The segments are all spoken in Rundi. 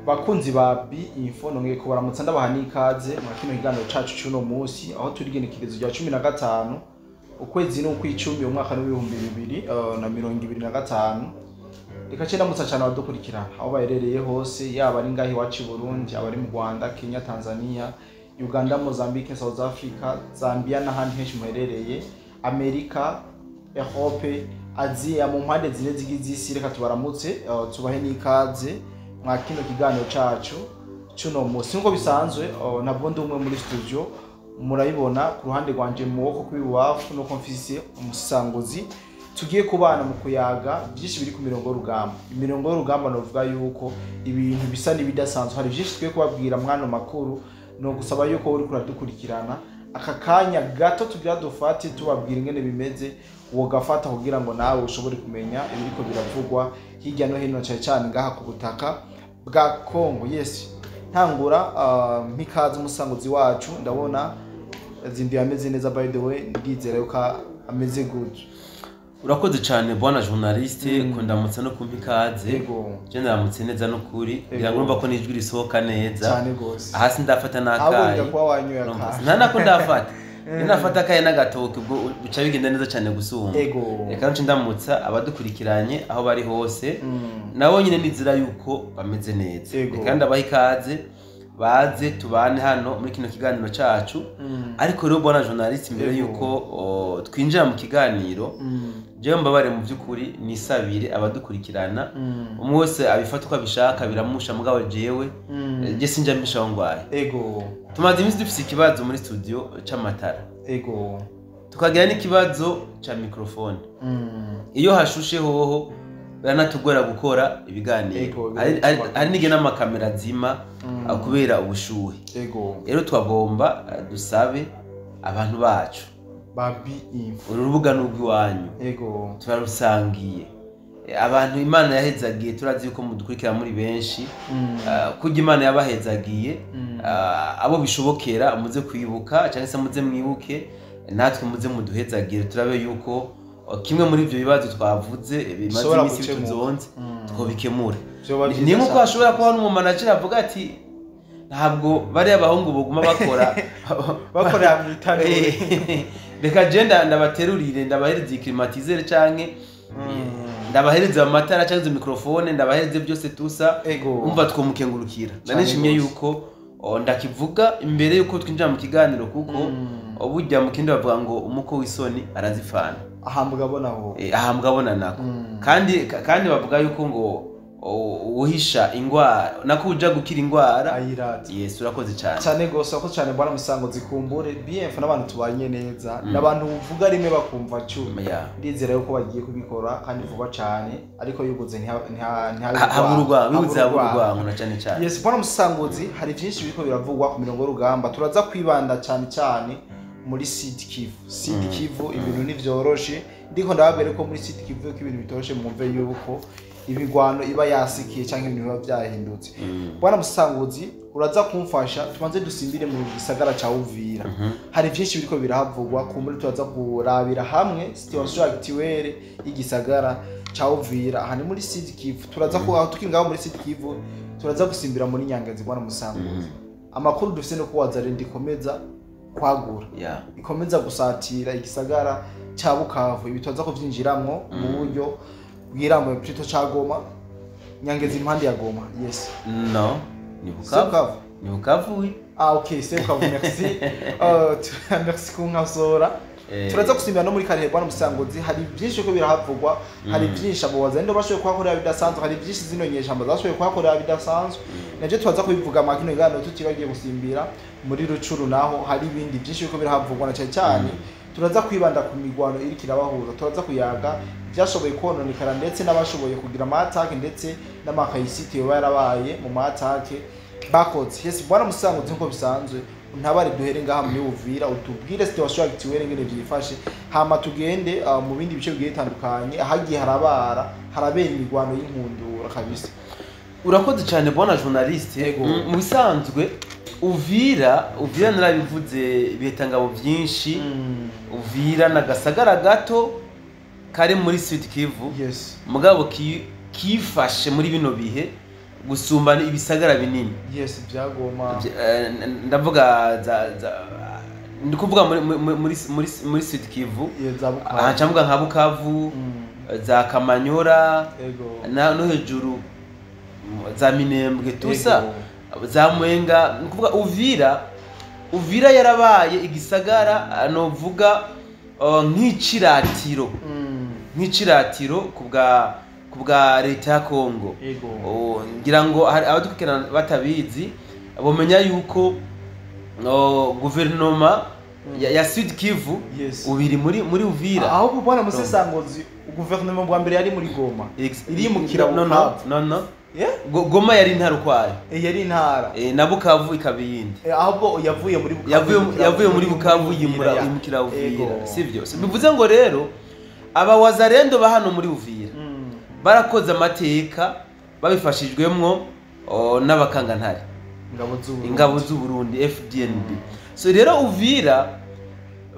Bakunzi ba B Info, nongeye kubaramutsa, ndabaha n'ikaze mu kino kiganiro cacu c'uno munsi, aho turi igenekerezo rya 15, ukwezi n'ukw'icumi, umwaka w'2025. Reka ce ndamutsa cane abadukurikirana aho baherereye hose, yaba ari ngaho iwacu i Burundi, abari mu Rwanda, Kenya, Tanzania, Uganda, Mozambique, South Africa, Zambia n'ahandi henshi muherereye, Amerika, Europe, Aziya, mu mpande zine zigize isi. Reka tubaramutse, tubahe n'ikaze mwa kino kiganiro cacu cuno munsi. Nk'uko bisanzwe, ntabwo ndi umwe muri studio. Murabibona ku ruhande rwanje mu kuboko kw'ibubafu nuko mfise umusanguzi tugiye kubana mu kuyaga byinshi biri ku mirongo y'urugamba. Imirongo y'urugamba, novuga yuko ibintu bisa n'ibidasanzwe. Hari byinshi tugiye kubabwira mwano makuru. No gusaba yuko uri kuradukurikirana aka kanya gato tugira dufate tubabwira ingene bimeze, wogafata kugira ngo nawe ushobore kumenya ibiriko biravugwa hirya no hino, cyane cyane ngaha ku butaka bwa Congo. Yes, ntangura mpikaze umusanguzi wacu. Ndabona zindiye ameze neza. By the way, ndizera yuko ameze good. Urakoze cyane, bwana journaliste, kundamutsa no kumpa ikaze. Je ndaramutse neza n'ukuri, ngira ngo urumva ko n'ijwi risohoka neza. Cyane gose. Hasi ndafata ahubwo n'akayi. Kuba wanyoye Urumva, akayi. Nta nako ndafata. Iyo nafata akayi n'agatoki, ubwo bica bigenda neza cyane gusumba. Reka nce ndamutsa abadukurikiranye aho bari hose, nabo nyine nizira yuko bameze neza. Reka ndabaha ikaze, baze tubane hano muri kino kiganiro cacu. Ariko rero, bwana journaliste, mbere yuko twinjira mu kiganiro, jewe mbabare mu by'ukuri nisabire abadukurikirana, umwe wese abifata uko abishaka, biramusha, mugabo jewe je sinja mpisha aho ngwaye. Tumaze iminsi dufise ikibazo muri studio c'amatara, tukagira n'ikibazo ca microphone. Iyo hashushe hoho biranatugora gukora ibiganiro. Hari n'igihe n'amakamera azima kubera ubushuhe. Rero twagomba dusabe abantu bacu ba B Info, uru rubuga ni urw'iwanyu, turarusangiye. Abantu Imana yahezagiye, turazi yuko mudukurikira muri benshi. Kurya Imana yabahezagiye, abo bishobokera muze kwibuka cyangwa se muze mwibuke natwe, muze muduhezagire, turabe yuko kimwe muri ibyo bibazo twavuze bimaze Bishobora iminsi gukemuka. bituzonze twobikemura. Vyoba vyiza Ni nkuko cane. hashobora kuba n'umumanajeri avuga ati: "Ntabwo bariya bahungu boguma bakora bakorera mu itanure." Reka je ndabaterurire, ndabahereze iyi climatiseur, canke ndabahereze amatara, canke izo microphone, ndabahereze byose tusa. Umva, twomukengurukira. Cane Nanishimye gose. yuko ndakivuga imbere yuko twinjira mu kiganiro, kuko burya mu kindi bavuga ngo umuko w'isoni arazifana. Ahambwa abona aho. Ahambwa abona nako. Kandi bavuga yuko ngo uhisha ingwara nako uja gukira ingwara ayirata. Yes, urakoze cyane. Cyane gose, ako cyane, bwana Musango. Zikumbure BF n'abantu tubanye neza, n'abantu uvuga rimwe bakumva cumi. Ndizera yuko bagiye kubikora kandi vuba cyane, ariko yuguze Habura urwango, bibuze habura urwango na cyane cyane. Yes, bwana Musanguzi, hari byinshi biriko biravugwa ku mirongo y'urugamba. Turaza kwibanda cyane cyane muri Sud Kivu. Sud Kivu ibintu ntivyoroshe. Ndiko ndababwira ko muri Sud Kivu ko ibintu bitoroshe, mwumve yuko ibigwano iba yasikiye cyangwa ibintu biba byahindutse. Bwana Musanguzi, uraza kumfasha tubanze dusimbire mu gisagara ca Uvira. Hari byinshi biriko birahavugwa. Kumbure turaza kurabira hamwe situation actuelle y'igisagara ca Uvira, aha ni muri Sud Kivu. Turaza ku aho tukiri ngaho muri Sud Kivu, turaza gusimbira muri Nyangezi. Bwana Musanguzi, amakuru dufise no ko Wazalendo ikomeza kwagura, ikomeza gusatira igisagara ca Bukavu. Ibi turaza kuvyinjiramwo mu buryo bwirambuye, plutôt ca Goma, Nyangezi impande ya Goma, yes. No, ni C'est Bukavu. Bukavu. Ni Bukavu, oui. Ah ok, c'est Bukavu, merci. Merci kunkosora. Turaza gusimbira no muri Kalehe, bwana Musanguzi. Hari byinshi ko birahavugwa, hari byinshi abo Wazalendo bashoboye kuhakorera bidasanzwe, hari byinshi zino nyeshamba zashoboye kuhakorera bidasanzwe. Navyo turaza kubivuga mu kino kiganiro. Tutibagiye gusimbira muri Rucuru, naho hari ibindi byinshi ko birahavugwa, na cyane cyane turaza kwibanda ku migwano iriko irabahuza. Turaza kuyaga byashoboye kononekara, ndetse n'abashoboye kugira ama attaques, ndetse n'amakayisite yoba yarabaye mu ma attaques bakoze. Yes, bwana Musanguzi, nkuko bisanzwe, untabare duhere ngaha muri Uvira, utubwire situation actuelle ngene vyifashe, hama tugende mu bindi bice bigiye bitandukanye ahagiye harabara harabera imigwano y'inkundura kabisa. Urakoze cyane, bwana journaliste. Yego. Mu bisanzwe Uvira narabivuze ibihitangabo byinshi. Uvira na gasagara gato kari muri Sud Kivu, mugabo kifashe muri bino bihe. gusumba ibisagara binini. Yes, bya Goma. Ndavuga za ndi kuvuga muri Sud Kivu, aha ncavuga nka Bukavu, za Kamanyora, no hejuru za Minembwe tusa za Mwenga. Ni kuvuga Uvira yarabaye igisagara novuga nk'iciratiro nk'iciratiro kubwa leta ya Kongo. Ngira ngo abadukurikirana batabizi bomenya yuko guverinoma ya Sud Kivu ubiri muri Uvira. Aho bwana Musesangozi, guverinoma bwa mbere yari muri Goma iri mu Bukavu. No. Goma yari intara ukwayo. Yari intara. Na Bukavu ikaba iyindi. Ahubwo yavuye muri Bukavu. Yavuye muri Bukavu yimukira Uvira. Sivyo? Bivuze ngo rero aba wazarendo ba hano muri Uvira barakoze amateka babifashijwemwo n'abakangantare, ingabo z'u Burundi FDNB. So rero Uvira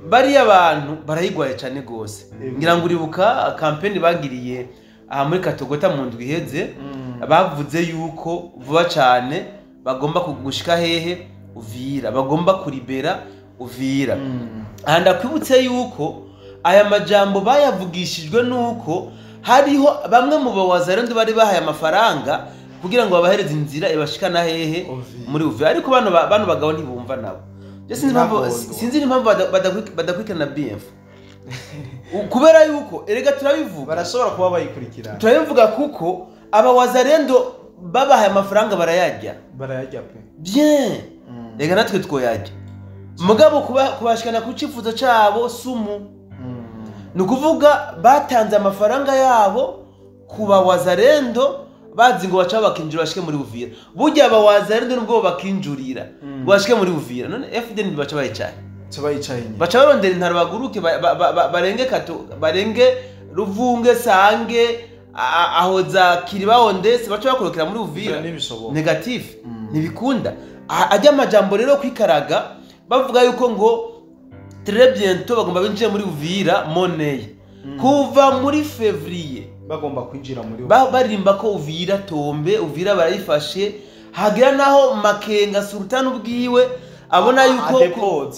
bari abantu barayigwaye cyane gose. Ngira ngo uribuka campaign bagiriye aha muri Katogota mu ndwi iheze, bavuze yuko vuba cyane bagomba kugushika hehe Uvira, bagomba kuribera Uvira. Aha ndakwibutse yuko aya majambo bayavugishijwe nuko hariho bamwe mu bawazarendo bari bahaye amafaranga kugira ngo babahereze inzira ibashikana hehe muri Uvira, ariko bano bagabo ntibumva nabo. Sinzi impamvu badakurikirana BF. Kubera yuko erega turabivuga, barashobora kuba bayikurikirana. Turabivuga kuko aba wazarendo babahaye amafaranga barayarya pe. Bien. Rega natwe twoyarya. Mugabo kubashikana ku cifuzo cabo sumu. Nukuvuga batanze amafaranga yabo kuba wazarendo bazi ngo baca bakinjura bashike muri Uvira. Burya aba wazarendo nubwo bakinjurira ngo bashike muri Uvira. None FDN baca bayicaye. Baca barondera intaro baguruke barenge kato, barenge Ruvunge, Sange, aho za Kiribaho ndetse baca bakorokera muri Uvira. Negatif. Ntibikunda. Ajya amajambo rero kwikaraga bavuga yuko ngo très bientôt bagomba binjire muri Uvira money. Kuva muri Février bagomba kwinjira muri baririmba ko Uvira tombe, Uvira barayifashe, hagira naho Makenga Sultan ubwiwe abona yuko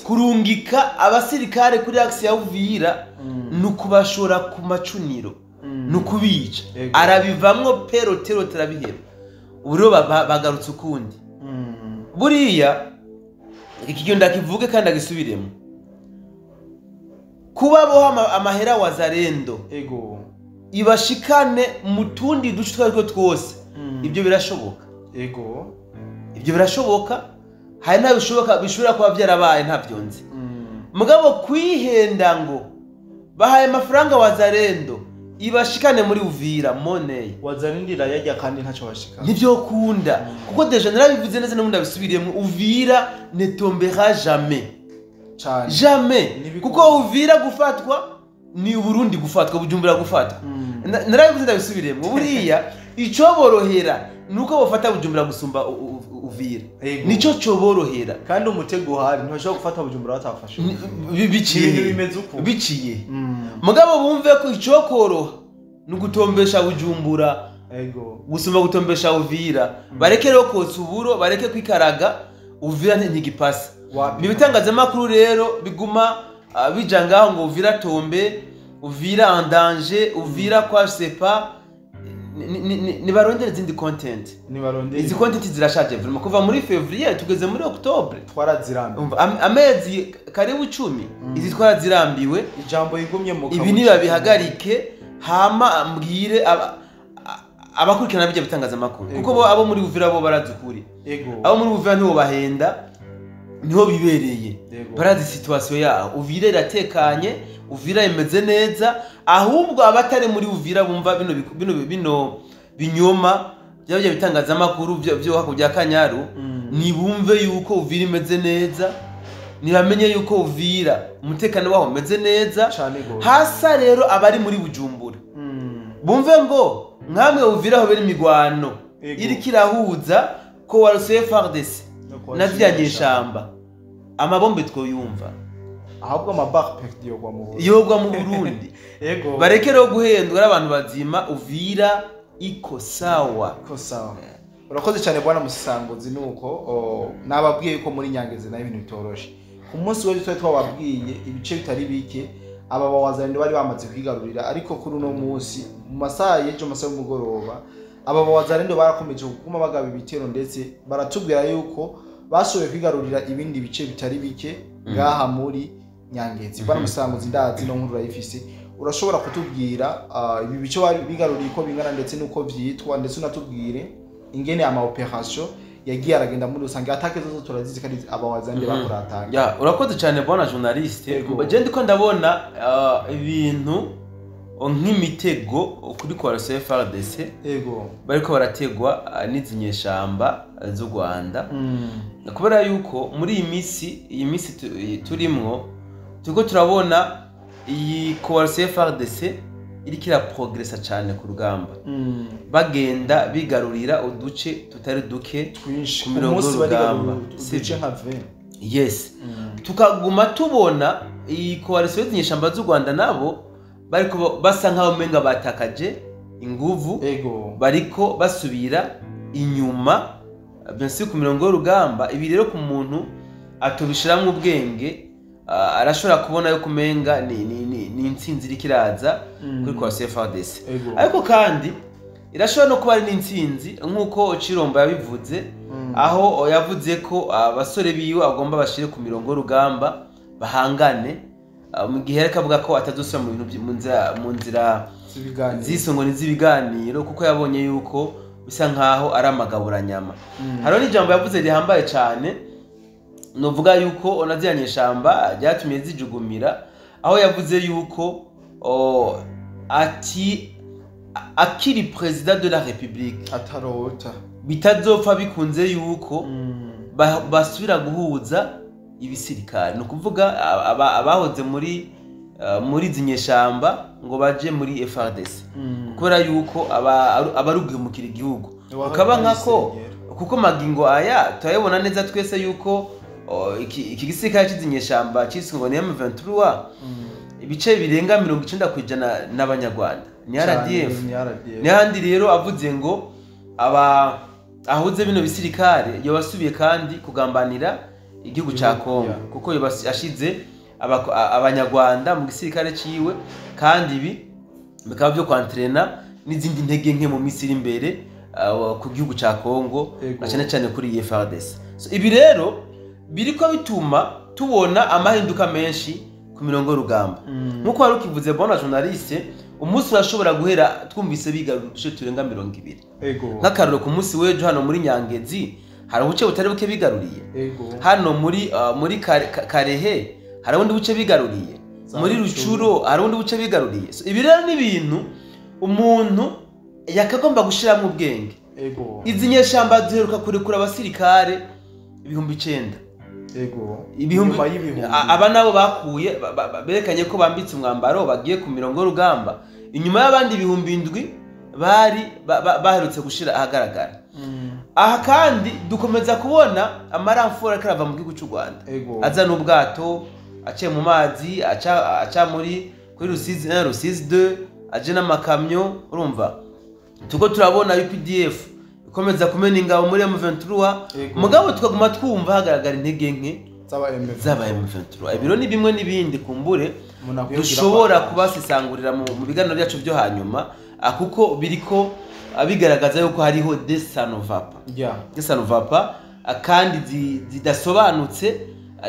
kurungika abasirikare kuri axe ya Uvira nukubashora ku macuniro, nukubica. Arabivamwo pero tero terabiheba. Uburo bagarutse ukundi. Buriya iki kintu ndakivuge kandi agisubiremo. Kuba boha amahera wazarendo ego ibashikane mu tundi duce twariko twose, ibyo birashoboka. Ego ibyo birashoboka, hari nabishoboka bishobora kuba byarabaye ntavyonze. Mugabo kwihenda ngo bahaye amafaranga wazarendo ibashikane muri Uvira money, wazarindira yajya kandi ntaco bashika. Nivyo kunda kuko deja narabivuze neza n'ubundi abisubiriyemo, Uvira ne tombera jamais. Jamais. Kuko Uvira gufatwa ni Burundi gufatwa, Bujumbura gufatwa. Narabivuze ndabisubiremo. Buriya ico borohera nuko bafata Bujumbura gusumba Uvira. Nico cyo borohera. Kandi umutego uhari ntibashobora gufata Bujumbura batafashe. Biciye bimeze uko. Biciye. Mugabo bumve ko ico koroha nugutombesha Bujumbura. Ego. Gusumba gutombesha Uvira. Bareke rero kotsa uburo, bareke kwikaraga, Uvira ntigipasa. Nibitangazamakuru rero biguma bija ngaho ngo Uvira tombe, Uvira en danger, Uvira quoi je sais pas. Nibarondere izindi content. Nibarondere. Izi content zirashaje vraiment kuva muri Février tugeze muri Octobre. Twarazirambiwe. Amezi karibu 10 izi twarazirambiwe. Ijambo yigumye mu ibi nibabihagarike hama mbwire abakurikirana bijya bitangazamakuru. Kuko bo abo muri Uvira bo barazukuri. Abo muri Uvira nibo bahenda, niho bibereye. Barazi situation yaho. Uvira iratekanye, Uvira imeze neza, ahubwo abatari muri Uvira bumva bino binyoma byabyo bitangazamakuru byo hakurya Kanyaru, nibumve yuko Uvira imeze neza, nibamenye yuko Uvira umutekano waho umeze neza. Hasa rero abari muri Bujumbura bumve ngo nkamwe Uvira aho beri imigwano iri kirahuza ko warose FARDC na vyanyeshamba amabombe twoyumva, ahubwo amabar perdu yogwa mu Burundi, yogwa mu Burundi. Yego, bareke rero guhendwa n'abantu bazima. Uvira iko sawa, iko sawa. Urakoze cyane bwana Musanguzi. Nuko nababwiye ko muri Nyangezi nayo ibintu bitoroshe. Ku munsi w'ejo twari twababwiye ibice bitari bike aba bawazalendo bari bamaze kwigarurira, ariko kuri uno munsi mu masaha y'ejo, masaha y'umugoroba, aba bawazalendo barakomeje kuguma bagaba ibitero, ndetse baratubwira yuko bashoboye kwigarurira ibindi bice bitari bike ngaha muri Nyangezi. Bwana Musanguzi, ndazi no nkuru urayifise, urashobora kutubwira ibi bice bari bigaruriye uko bingana ndetse n'uko vyitwa, ndetse unatubwire ingene ama opération yagiye aragenda muri rusange? Attaque zose turazizi kandi abawazalendo bakora attaque. Ya, urakoze cyane bwana journaliste. Je ndiko ndabona ibintu nk'imitego kuri coalition FARDC bariko barategwa n'izi nyeshamba z'u Rwanda, kubera yuko muri iyi minsi turimwo turiko turabona iyi coalition FARDC iriko iraprogressa cyane ku rugamba, bagenda bigarurira uduce tutari duke twinshi ku ku mirongo munsi y'urugamba. barigarurira uduce nka 20. Yes, tukaguma tubona iyi coalition y'inyeshamba z'u Rwanda nabo bariko basa nkaho umenga batakaje inguvu, bariko basubira inyuma, bien sûr, ku mirongo y'urugamba. Ibi rero ku muntu atobishiramwo ubwenge, arashobora kubona yuko umenga ni intsinzi iriko iraza kuri coalition FARDC. Ariko kandi irashobora no kuba ari n'intsinzi nk'uko Cirombo yabivuze, aho yavuze ko abasore biwe agomba bashire ku mirongo y'urugamba bahangane, mu gihe ariko avuga ko atazosubira mu bintu mu nzira z'ibiganiro, zisongo z'ibiganiro, kuko yabonye yuko bisa nkaho ari amagaburanyama. Hariho n'ijambo yavuze rihambaye cyane, nuvuga yuko onaziriya nyeshamba ryatumye zijugumira, aho yavuze yuko ati akiri président de la République atarota bitazopfa bikunze yuko basubira guhuza ibisirikare, ni ukuvuga abahoze muri izi nyeshamba ngo baje muri FARDC, kubera yuko aba ari uguhemukira igihugu. Ukaba nkako kuko magingo aya turabibona neza twese yuko iki gisirikare cy'izi nyeshamba cyiswe ngo ni M23, ibice birenga 90% n'abanyarwanda, ni RDF. Ni RDF. N'ahandi rero avuze ngo aba ahuze bino bisirikare, yobasubiye kandi kugambanira igihugu ca Kongo, kuko yoba ashize abanyarwanda mu gisirikare ciwe, kandi ibi bikaba byo kwantrena n'izindi ntege nke mu minsi iri imbere ku gihugu ca Kongo, na cyane cyane kuri iyi FARDC. So, ibi rero biriko bituma tubona amahinduka menshi ku mirongo y'urugamba. Nk'uko wari ukivuze bona journaliste, umunsi urashobora guhera twumvise bigarura uduce turenga 20. Nk'akarorero, ku munsi w'ejo hano muri Nyangezi hari ubuce butari buke bigaruriye. Hano muri Karehe hari ubundi buce bigaruriye. Za Muri Rucuro. Rucuro hari ubundi buce bigaruriye. So, ibi rero ni ibintu umuntu yakagomba gushiramo ubwenge. Izi nyeshamba ziheruka kurekura abasirikare 9000. Ibihumbi Inyuma y'ibihumbi. Aba nabo bakuye berekanye ko bambitse umwambaro bagiye ku mirongo y'urugamba, inyuma y'abandi 7000 bari baherutse gushira ahagaragara. Aha kandi dukomeza kubona amaramfora ariko arava mu gihugu cy'u Rwanda, azana ubwato aciye mu mazi, aca muri kuri Rusizi 1, Rusizi 2, aje n'amakamyo. Urumva tuko turabona UPDF ikomeza kumena ingabo muri M23, mugabo tukaguma twumva hagaragara intege nke z'aba M23. Z'aba M23. Ibiro ni bimwe n'ibindi kumbure Umuntu akwiye kugira dushobora kwa- kubasesangurira mu biganiro byacu byo hanyuma, kuko biriko bigaragaza yuko hariho desanovapa desanovapa, kandi zidasobanutse.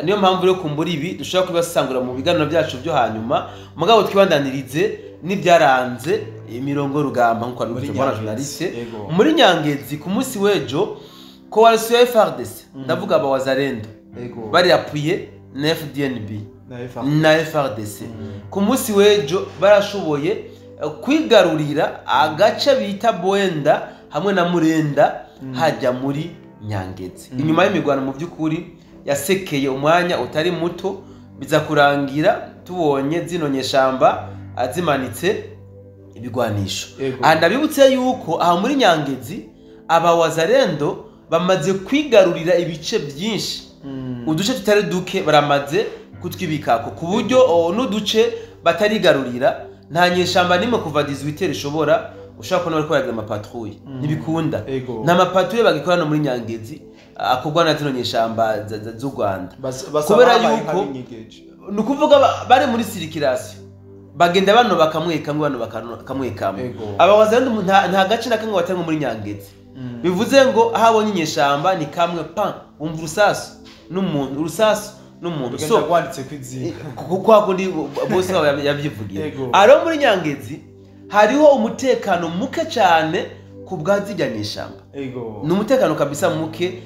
Niyo mpamvu rero kumbura ibi dushobora kubasangura mu biganiro byacu byo hanyuma, mugabo twibandanirize n'ibyaranze imirongo y'urugamba nk'uko Muri wabivuze bwana Nyangezi. journaliste. Muri Nyangezi ku munsi w'ejo, coalition ya FARDC, ndavuga aba Wazalendo, bari appuyé na FDNB na FARDC. Na FARDC, ku munsi w'ejo barashoboye kwigarurira agace bita Bwenda hamwe na Murenda hajya muri Nyangezi, inyuma y'imirwano mu by'ukuri yasekeye umwanya utari muto, biza kurangira tubonye zino nyeshamba zimanitse ibigwanisho. Aha ndabibutse yuko aha muri Nyangezi aba Wazalendo bamaze kwigarurira ibice byinshi, uduce tutari duke baramaze kutwibikako, ku buryo n'uduce batarigarurira nta nyeshamba nimwe kuva 18 ishobora Ushobora kubona bariko baragira ama patrouille, ntibikunda. Nta ma patrouille bagikora no muri Nyangezi akorwa na zino nyeshamba z'u Rwanda, kubera yuko ni ukuvuga bari muri circulation, bagenda bano bakamweka, ngo bano bakamwekamo. Aba Wazalendo nta gace na kamwe batari muri Nyangezi. Bivuze ngo aho abonye inyeshamba ni kamwe, pa, wumva urusasu n'umuntu, urusasu n'umuntu. So rwanditse kwizina kuko kundi bose babo yabyivugiye. Aro muri Nyangezi hariho umutekano muke cyane ku bwa zirya nyeshamba. Ni umutekano kabisa muke,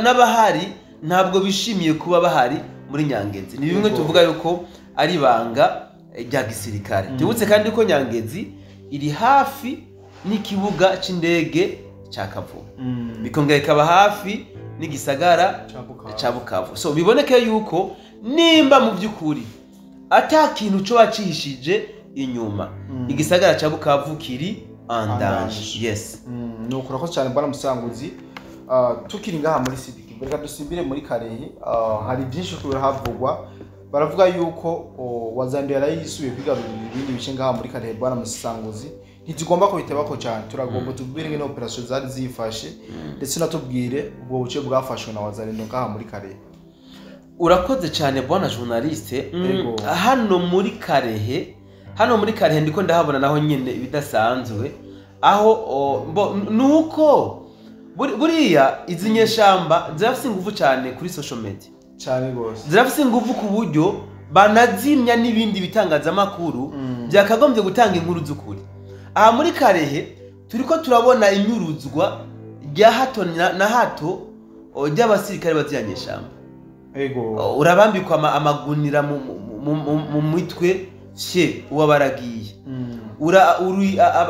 n'abahari ntabwo bishimiye kuba bahari muri Nyangezi. Ni bimwe tuvuga yuko ari ibanga rya gisirikare. Tubutse kandi ko Nyangezi iri hafi n'ikibuga c'indege ca Kavumu, bikongera ikaba hafi n'igisagara ca Bukavu. So biboneke yuko nimba mu by'ukuri ata kintu cyo bacishije inyuma, igisagara ca Bukavu kiri en danger. Yes. Nuko urakoze cyane bwana Musanguzi. Tukiri ngaha muri Sud-Kivu, reka dusimbire muri Karehe. Hari byinshi kubera havugwa, baravuga yuko Wazalendo yarayisubiye kwigarurira ibindi bice ngaha muri Karehe. Bwana Musanguzi, ntitugomba kubitebako cyane, turagomba tubwire ingene operation zari zifashe, ndetse natubwire ubwo buce bwafashwe na Wazalendo ngaha muri Karehe. Urakoze cyane bwana journaliste. Hano muri Karehe, hano muri Karehe ndiko ndahabona naho nyene ibidasanzwe, aho nuko buriya izi nyeshamba zirafise ingufu cyane kuri social media cyane gose, zirafise ingufu ku buryo banazimya n'ibindi bitangazamakuru byakagombye gutanga inkuru z'ukuri. Aha muri Karehe turiko turabona inyuruzwa rya hato na hato ry'abasirikare baziyanyeshamba. Ego. Urabambikwa amagunira mu mitwe fye uwa baragiye.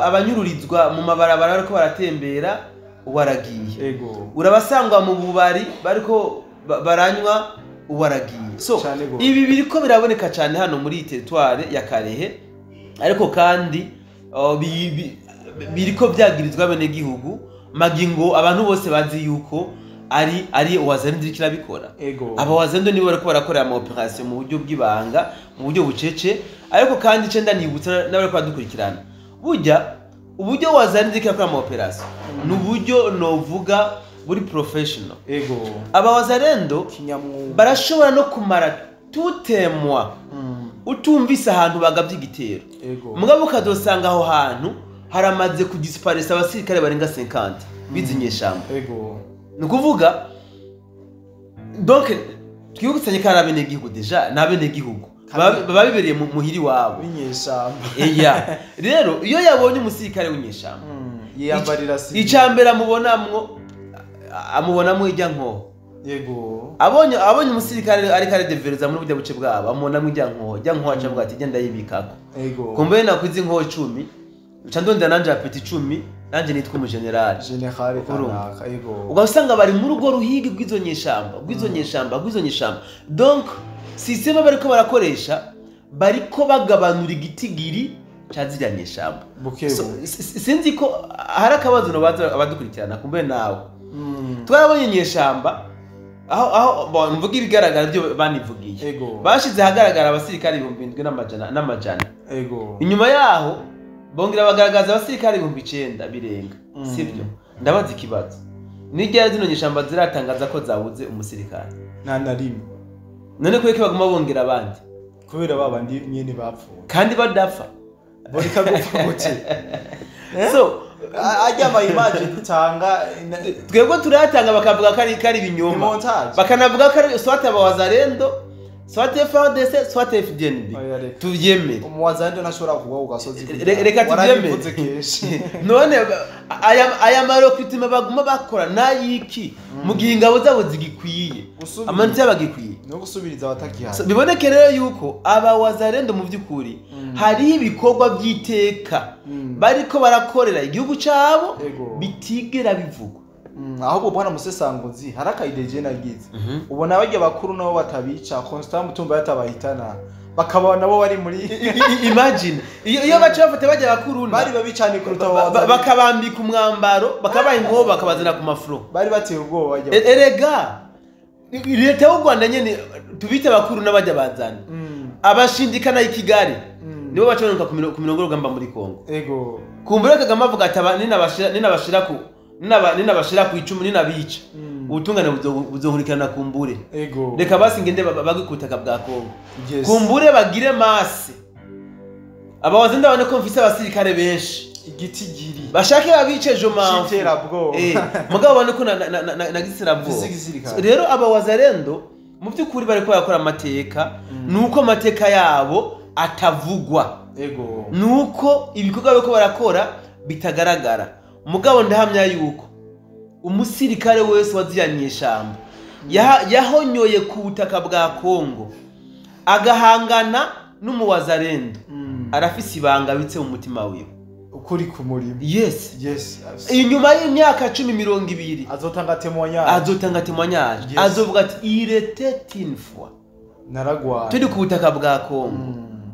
Abanyururizwa mu mabarabara bariko baratembera uwaragiye. Ego. Urabasangwa mu bubari bariko baranywa uwaragiye. So ibi biriko biraboneka cyane hano muri territoire ya Karehe, ariko kandi biriko byagirizwa bene gihugu magingo abantu bose bazi yuko ari Wazalendo iriko irabikora. Aba Wazalendo nibo bariko barakorera ama operation mu buryo bw'ibanga, mu buryo bucece, ariko kandi cenda nibutsa n'abariko badukurikirana, burya uburyo Wazalendo iriko irakora ama operation ni uburyo novuga buri professional. Ego. Aba Wazalendo barashobora no kumara tutemwa utumvise ahantu bagavye igitero. Mugabo ukazosanga aho hantu haramaze kudisparesa abasirikare barenga 50 bizinyeshamba. Ego. Nukuvuga donc twibukanye ko ari abenegihugu deja, ni abenegihugu babibereye muhiri wabo binyeshamba. Eya. Rero iyo yabonye umusirikare w'inyeshamba yiyambarira si icambere amubonamwo ijya nkoho. Yego. Abonye umusirikare ariko aredevereza muri burya buce bwabo, amubonamwo ijya nkoho, ijya nkoho aca avuga ati genda yibikako. Yego. Kumbe nakwize inkoho 10, uca ndondera nanje apeti 10, nanje nitwa umugenerali. General kanaka. Yego. Ugasanga bari muri urwo ruhigi rw'izo nyeshamba, rw'izo nyeshamba, rw'izo nyeshamba. Donc système bariko barakoresha bariko bagabanura igitigiri ca zirya nyeshamba. Sinzi ko hari akabazo no baza abadukurikirana kumbe nawe. Twarabonye nyeshamba aho mvuga ibigaragara byo banivugiye. Bashize ahagaragara abasirikare 7,000 n'amajana. Ego. Inyuma yaho bongera bagaragaza abasirikare 9,000 birenga. Sibyo? Ndabaza ikibazo. Nijya zino nyeshamba ziratangaza ko zabuze umusirikare? Nta na rimwe. None ko baguma bongera abandi? Kubera babandi nyene bapfuye. Kandi badapfa. Borika gupfa gute? So ajya ama image dutanga twebwe turatanga bakavuga ko ari ibinyoma, bakanavuga ko ari soit aba Wazalendo, soit FARDC, soit FDNB. Tuvyemere. Umuwazalendo ntashobora kugwa ku gasozi. Reka tuvyemere. None aya marokritima baguma bakora nayiki mu gihe ingabo zabo zigikwiye, amanti yabagikwiye no gusubiriza abatakihaye. Biboneke rero yuko aba Wazalendo mu by'ukuri hari ibikorwa by'iteka bariko barakorera igihugu cabo bitigera bivugwa. Ahubwo bwana Musesanguzi hari akayideje nagize ubona bajya bakuru nabo batabica, Constant Mutumba yatabahitana bakaba nabo bari muri imagine iyo baca bafata bajya bakuru bari babicane kuruta bakabambika umwambaro, bakabaha inkobo, bakabazana ku mafuro, bari bateye ubwoba bajya. Erega leta y'u Rwanda nyene tubite bakuru n'abajya bazana abashindikana i Kigali Nibo baca ku mirongo y'urugamba muri Kongo. Ego. Kumbura Kagame avuga ati ninabashira ku icumu ninabica. Ubutungane buzohurikana kumbure. Ego. Reka basi ngende bagikutaka bwa Kongo. Yes. Kumbure bagire masse. Abawazenda bane ko mfise abasirikare benshi. Igiti giri. Bashake babice jo mamfu. Citerabwo. Mugabo bane ko na gisirabwo. So, rero abawazarendo mu byukuri bariko barakora amateka, nuko amateka yabo atavugwa. Ego. Nuko ibikorwa bariko barakora bitagaragara. Mugabo ndahamya yuko umusirikare wese waziranye ishamba yahonyoye ku butaka bwa Kongo agahangana n'umuwazarendo, arafise ibanga bitse mu mutima wiwe. Ukuri ku murimo. Yes. Yes. Inyuma y'imyaka 10-20 azotanga témoignage. Azotanga témoignage. Yes. Azovuga ati il était une fois naragwaye turi ku butaka bwa Kongo,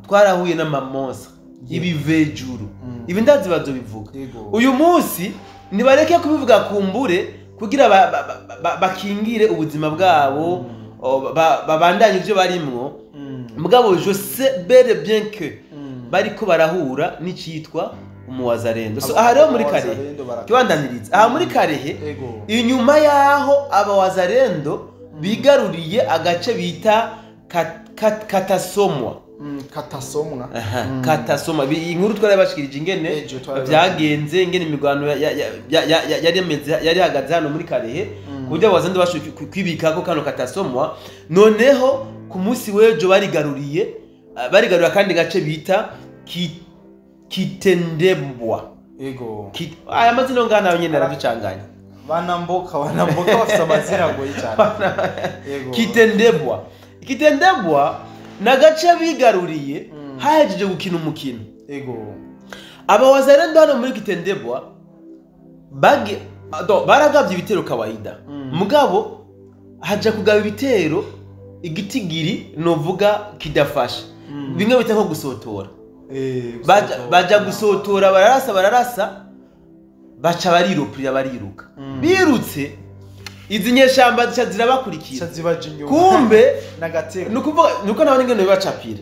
twarahuye n'amamonsa ibivejuru. Ibi ndazi bazobivuga. Uyu munsi nibareke kubivuga kumbure kugira bakingire ubuzima bwabo, babandanye ivyo barimwo. Mugabo je sais bel et bien que bariko barahura n'icitwa umuwazarendo. So aha rero muri Karehe kibandaniriza aha muri Karehe, inyuma yaho abawazarendo bigaruriye agace bita Katasomwa. Katasomwa. Katasomwa. Inkuru twarabashikirije ingene byagenze, ingene imigwano yari hagaze hano muri Karehe, kuburyo abawazarendo bashoboye kwibikako kano Katasomwa. Noneho ku munsi w'ejo barigaruriye kandi gace bita Kitendebwa. Ego. Aya mazina ngana nyene araducanganya. Banamboka bafite amazina agoye cyane. Ego. Kitendebwa. Kitendebwa nagace bigaruriye hahejeje gukina umukino. Ego. Abawazarendo hano muri Kitendebwa baragabye ibitero kawaida. Mugabo haja kugaba ibitero igitigiri novuga kidafasha. Bimwe bita nko gusotora. Baja gusotora bararasa baca barirupira bariruka. Birutse izi nyeshamba zica zirabakurikira. Kumbe nagatego. Nukuvuga nuko nabone ngene bibacapira.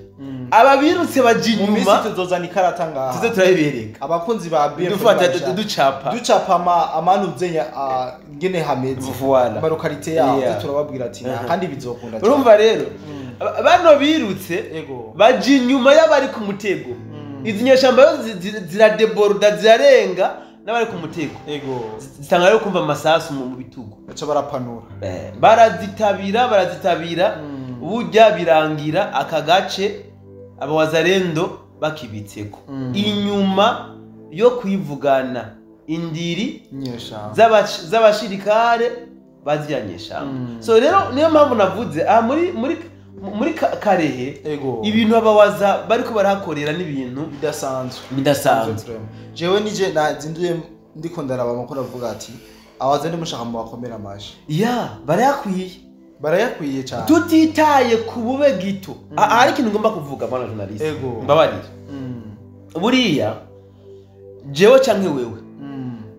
Aba birutse baje inyuma. Mu minsi tuzozana ikarata ngaha. Tuze turabibereka. Abakunzi ba BF dufata ducapa. Ducapa amanuze ngene hameze. Voilà. Barokarite yabo turababwira ati kandi bizokunda. Urumva rero bano birutse baje inyuma y'abari ku mutego. Izi nyeshamba ziradeborda zirarenga n'abari ku mutego. Ego. Zitanga rero kumva amasasu mu bitugu. Baca barapanura. Barazitabira burya birangira aka gace abawazarendo bakibitseko. Inyuma yo kwivugana indiri z'abashirikare bazya nyeshamba. So rero niyo mpamvu navuze aha muri Karehe ibintu abawaza bariko barahakorera n'ibintu bidasanzwe. Jewe nije nazinduye ndiko ndaraba amakuru avuga ati abaza ndimushaka mu bakomera amashi. Ya barayakwiye cyane. Tutitaye ku bube gito. Hari ikintu ngomba kuvuga bana journaliste. Mbabarira. Buriya jewe canke wewe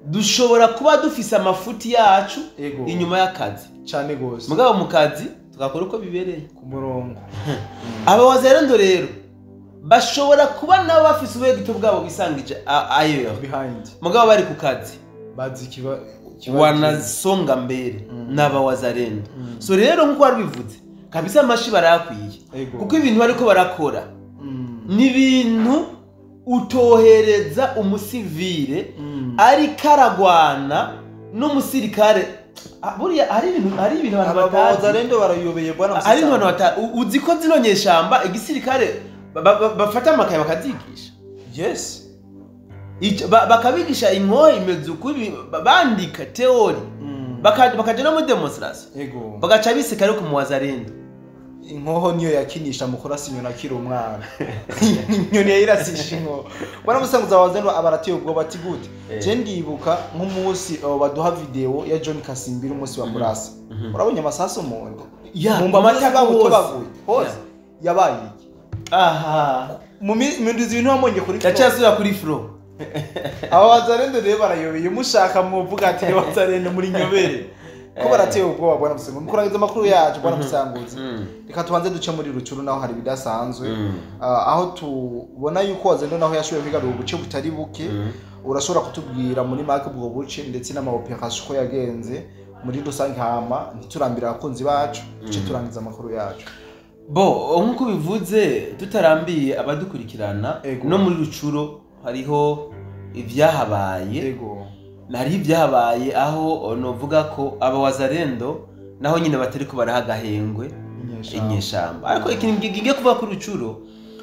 dushobora kuba dufise amafuti yacu inyuma y'akazi cyane gose. Mugabo mu kazi tugakora uko bibereye ku murongo. Abawazarendo rero bashobora kuba nabo bafise ubugito bwabo bisangije ayo behind. Mugabo bari ku kazi bazi kiba wanasonga mbere n'abawazarendo. So rero nkuko wari bivuze kabisa amashi barayakwiye. Kuko ibintu bariko barakora ni ibintu utohereza umusivile ari karagwana n'umusirikare. Buriya hari ibintu abantu batazi. Abawazarendo barayobeye bwana. Hari ibintu batazi. Uzi ko zino nyeshamba igisirikare bafata amakaye bakazigisha. Yes. Bakabigisha inkoho imeze uko bandika theory. Bakaja no mu demonstration. Ego. Bagaca biseka ariko mu wazarendo. Inkoho niyo yakinisha mukora sinyona akiri umwana. Inyoni yayirasisha inkoho. Bwana musanguza abawazarendo abaratiye ubwoba ati gute. Je ndibuka nk'umunsi baduha video ya John Kasimbira umunsi wa Murasa. Urabonye amasaso mu nda. Ya, mu mbataka hose. Hose. Yabaye iki? Aha. Mu minduzi ibintu wamonye kuri flow. Yacyasubira kuri flow. Abawazarendo rero barayobeye mushaka muvuga ati abawazarendo muri nyobere. Ko barateye ubwoba, bwana Musanguzi. Mu kurangiza amakuru yacu, bwana Musanguzi, reka tubanze duce muri Rucuru, naho hari ibidasanzwe. Aho tubona yuko Wazalendo naho yashoboye kwigarura ubuce butari buke. Urashobora kutubwira muri make ubwo buce ndetse n'ama opération uko yagenze muri rusange, hama ntiturambire abakunzi bacu, duce turangiza amakuru yacu. Bo, nk'uko bivuze, tutarambiye abadukurikirana, no muri Rucuro hariho ibyahabaye. Hariho ibyahabaye aho novuga ko aba Wazalendo naho nyine batari ko baraha agahengwe inyeshamba. Inyeshamba. Ariko ikintu ngiye kuvuga kuri Rucuro,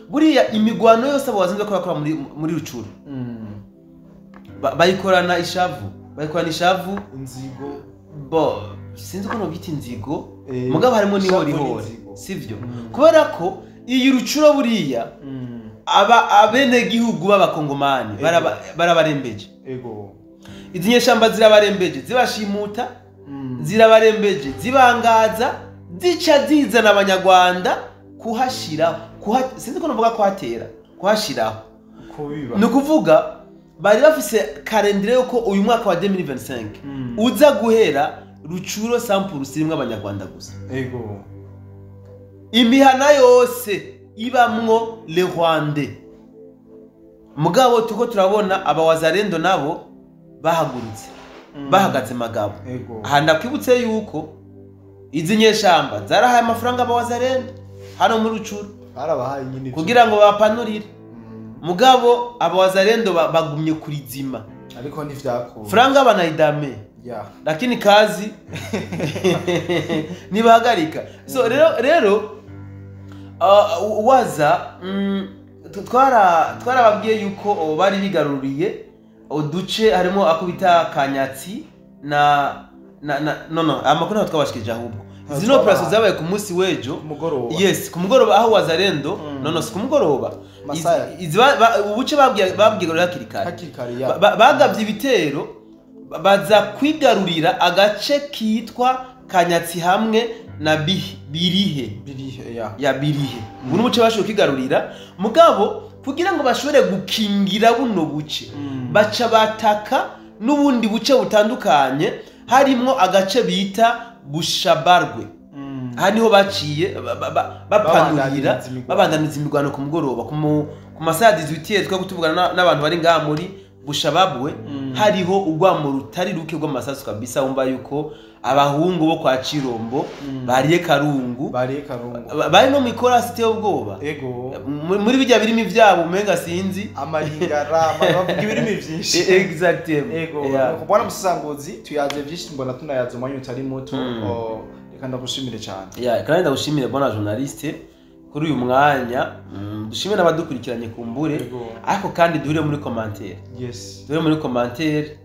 buriya imigwano yose abo Wazalendo ko bakora muri Rucuro, bayikorana ishavu, bayikorana ishavu. Inzigo. Bo, sinzi ko nobyita inzigo, mugabo harimo ishavu n'ihorihori, n'inzigo. Sivyo? Kubera ko iyi Rucuro buriya aba abenegihugu b'abakongomani barabarembeje. Izi nyeshamba zirabarembeje, zibashimuta, zirabarembeje, zibangaza, zica zizana abanyarwanda kuhashira, sinzi ko novuga kuhatera, kuhashiraho. Kubiba. Ni ukuvuga bari bafise calendrier yuko uyu mwaka wa 2025 uza guhera Rucuro 100% irimwo abanyarwanda gusa. Imihana yose ibamwo le Rwandais. Mugabo tuko turabona abawazalendo nabo bahagurutse, bahagaze magabo. Aha ndakwibutse yuko izi nyeshamba zarahaye amafaranga abawazalendo hano muri Rucuro barabahaye nyine kugira ngo bapanurire. Mugabo abawazalendo bagumye kurizima. Ariko ntivyakunda. Franga banaidame, lakini kazi ntibahagarika. So rero waza twarababwiye yuko bari bigaruriye uduce harimo ako bita Kanyatsi na no amakuru ntabwo twabashikirije, ahubwo Ntabwo zino opération twabahaye. zabaye ku munsi w'ejo. Ku mugoroba. Yes, ku mugoroba aho Wazalendo, no si ku mugoroba. Masaha. Izi ubuce babwiye hakiri kare. Hakiri kare, ya. Bagabye ibitero, baza kwigarurira agace kitwa Kanyatsi hamwe na Birihe. Birihe, ya. Ya Birihe. Buno buce bashoboye kwigarurira, mugabo kugira ngo bashobore gukingira buno buce, baca bataka n'ubundi buce butandukanye, harimwo agace bita Bushabarwe. Aha niho baciye bapanurira. Babandaniza imigwano. Babandaniza imigwano ku mugoroba ku masaha ya 18 twari kutuvugana n'abantu bari ngaha muri Bushababwe. Hariho urwamo rutari ruke rw'amasasu kabisa, wumva yuko abahungu bo kwa Cirombo bariye karungu. Bariye karungu. Bari no mu ikorasi iteye ubwoba. Muri bijya birimi vyabo umenga sinzi. Amaringara, bavuga ibirimi vyinshi. Exactement. Nuko bwana Musasanguzi, tuyaze vyinshi, mbona tunayaze umwanya utari muto. Oh, reka ndagushimire cyane. Ya, kandi ndagushimire bwana journaliste kuri uyu mwanya. Dushimire n'abadukurikiranye kumbure. Ariko kandi duhure muri commentaire. Duhure muri commentaire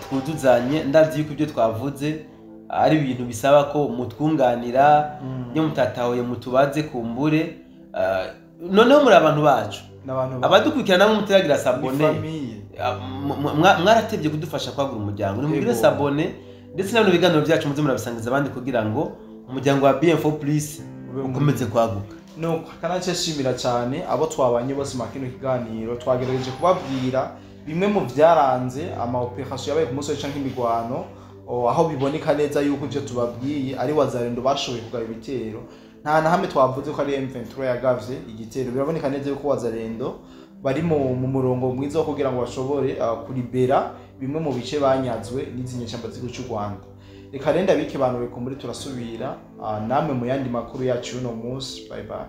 twuzuzanye. Ndazi yuko ibyo twavuze ari ibintu bisaba ko mutwunganira, iyo mutatahuye mutubaze kumbure. Noneho muri abantu bacu n'abantu abadukurikirana namwe muteragira ni s'abonner. Famille. Mwaratevye kudufasha kwagura umuryango, nimugire s'abonner, ndetse na bino biganiro byacu muze murabisangiza abandi kugira ngo umuryango wa BM4 Plus ube munini. Ukomeze kwaguka. Nuko kanace shimira cyane abo twabanye bose mu kino kiganiro. Twagerageje kubabwira bimwe mu byaranze ama opération yabaye ku munsi w'ejo canke imigwano, aho biboneka neza yuko ivyo tubabwiye ari Wazalendo bashoboye kugaba ibitero. Nta na hamwe twavuze ko ari M23 yagavye igitero. Biraboneka neza yuko Wazalendo bari mu murongo mwiza wo kugira ngo bashobore kuribera bimwe mu bice banyazwe n'izi nyeshyamba z'igihugu cy'u Rwanda. Reka renda bike bantu muri turasubira namwe mu yandi makuru yacu y'uno munsi. Bye bye.